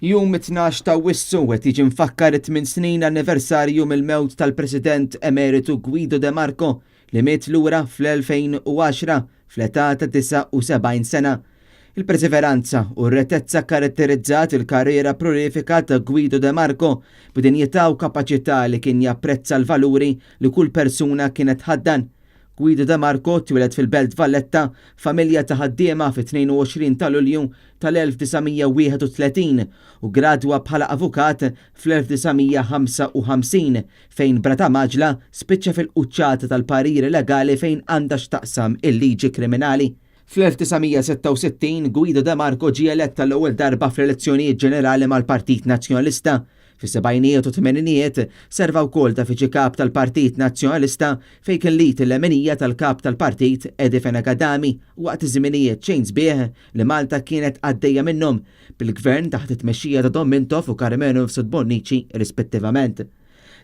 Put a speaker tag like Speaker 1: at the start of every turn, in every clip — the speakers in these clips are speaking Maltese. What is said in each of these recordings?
Speaker 1: Jum it-12 t'Awwissu qed jiġi mfakkar it-tmien snin anniversarju mill-mewt tal-President Emeritu Guido De Marco li miet lura fl-2010 fl-età ta' 79 sena. Il-perseveranza u r-retezza kkaratterizzat il-karriera prolifika ta' Guido De Marco b'dinjità u kapaċità li kien japprezza l-valuri li kull persuna kienet tħaddan. Guido De Marco twieled fil-Belt Valletta f'familja ta' ħaddiema fit-22 ta' Lulju tal-1931 u ggradwa bħala avukat fl-1955 fejn b'rata mgħaġġla spiċċa fil-quċċata tal-pariri legali fejn għandha x'taqsam il-liġi kriminali. Fl-1966 Guido De Marco ġie elett għall-ewwel darba fl-elezzjonijiet ġenerali mal-Partit Nazzjonalista. Fis-sebgħinijiet u t-tmeninijiet serva wkoll ta' Viċi Kap tal-Partit Nazzjonalista fejn kien l-id il-leminija tal-Kap tal-Partit Eddie Fenech Adami waqt iż-żminijiet xejn sbieħ li Malta kienet għaddejja minnhom bil-Gvern taħt it-tmexxija ta' Dom Mintoff u Karmenu Mifsud Bonnici rispettivament.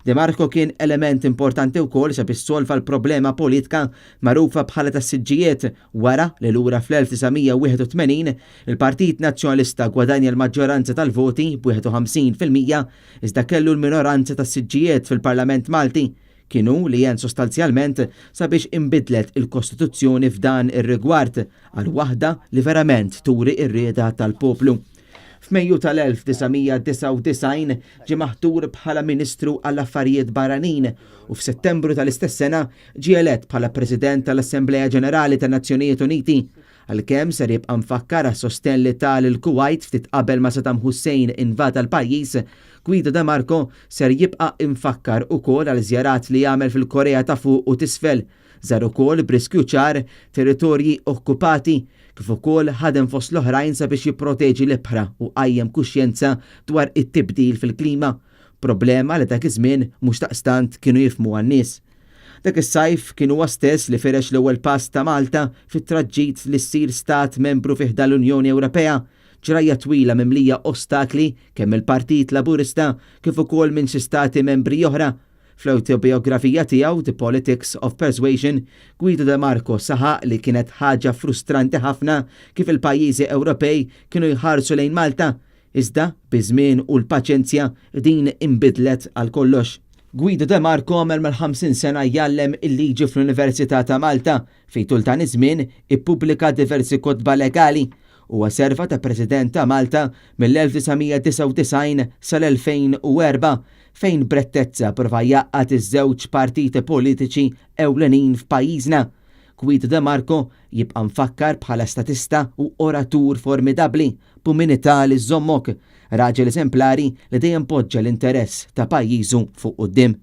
Speaker 1: De Marco kien element importanti wkoll sabiex solva l-problema politka magħrufa bħala tas-siġġijiet wara li lura fl-1981 il-Partit Nazzjonalista gwadanja l-maġġoranza tal-voti b'51% iżda kellu l-minoranza tas-siġġijiet fil-Parlament Malti. Kien hu li għen sostanzjalment sabiex inbidlet il-Kostituzzjoni f'dan ir-rigward għal waħda li verament turi r-rieda tal-poplu. F'Mejju tal-1999 ġie maħtur bħala Ministru għall-Affarijiet Barranin u f'Settembru tal-istess sena ġie elett bħala President tal-Assemblea Ġenerali tan-Nazzjonijiet Uniti. Għalkemm ser jibqa' mfakkar għas-sostenn li ta lill-Kuwajt ftit qabel ma Saddam Hussein invada l-pajjiż, Guido de Marco ser jibqa' imfakkar ukoll għal żjarat li għamel fil-Korea ta' Fuq u t'Isfel. Żar ukoll b'riskju ċar territorji okkupati, kif ukoll ħadem fost l-oħrajn sabiex jipproteġi l-ibħra u qajjem kuxjenza dwar it-tibdil fil-klima, problema li dak iż-żmien mhux daqstant kienu jifhmuha n-nies. Dak is-sajf kien huwa stess li firex l-ewwel pass ta' Malta fit-traġġit li ssir stat membru fi ħdan l-Unjoni Ewropea, ġrajja twila mimlija ostakli kemm mill-Partit Laburista kif ukoll minn xi stati membri oħra. Fl-awtobijografija tiegħu The Politics of Persuasion, Guido de Marco saħaq li kienet ħaġa frustranti ħafna kif il-pajjiżi Ewropej kienu jħarsu lejn Malta, iżda biż-żmien u l-paċenzja din inbidlet għal kollox. Guido de Marco għamel mal-50 sena jgħallem il-liġi fl-Università ta' Malta, fejn tul dan iż-żmien ippubblika diversi kotba legali. Huwa serva ta' President ta' Malta mill-1999 sal-2004, fejn b'rettezza prova jgħaqqad iż-żewġ partiti politiċi ewlenin f'pajjiżna. Guido de Marco jibqa' mfakkar bħala statista u oratur formidabbli, b'uminità li żżommok, raġel eżemplari li dejjem poġġa l-interess ta' pajjiżu fuq quddiem.